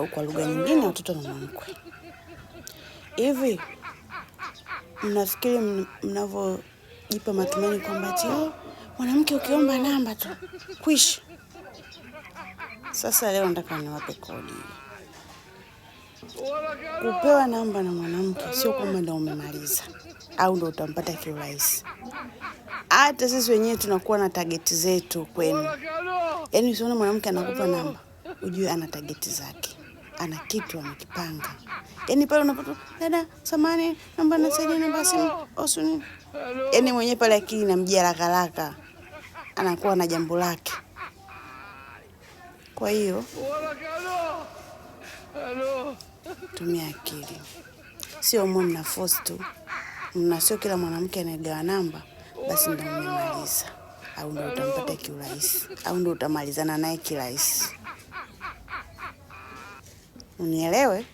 Au kwa lugha nyingine watoto wa mama mkwe. Hivi mnafikiri mnavyojipa matumaini kwamba ati oh, mwanamke ukiomba namba tu kwisha? Sasa leo nataka niwape kodi. Kupewa namba na mwanamke sio kwamba ndo umemaliza au ndo utampata kiurahisi. Hata sisi wenyewe tunakuwa na tageti zetu kwenu. Yaani usione mwanamke anakupa namba, ujue ana tageti zake, ana kitu amekipanga. Yaani pale unapata dada, samani, namba nasaidia namba ya simu, osuni. Yaani mwenyewe pale akili inamjia haraka haraka, anakuwa na jambo lake. Kwa hiyo tumia akili, sio mwe mna force tu mna, sio kila mwanamke anayegawa namba basi ndo mmemaliza au ndo utampata kiurahisi au ndo utamalizana naye kirahisi. Unielewe?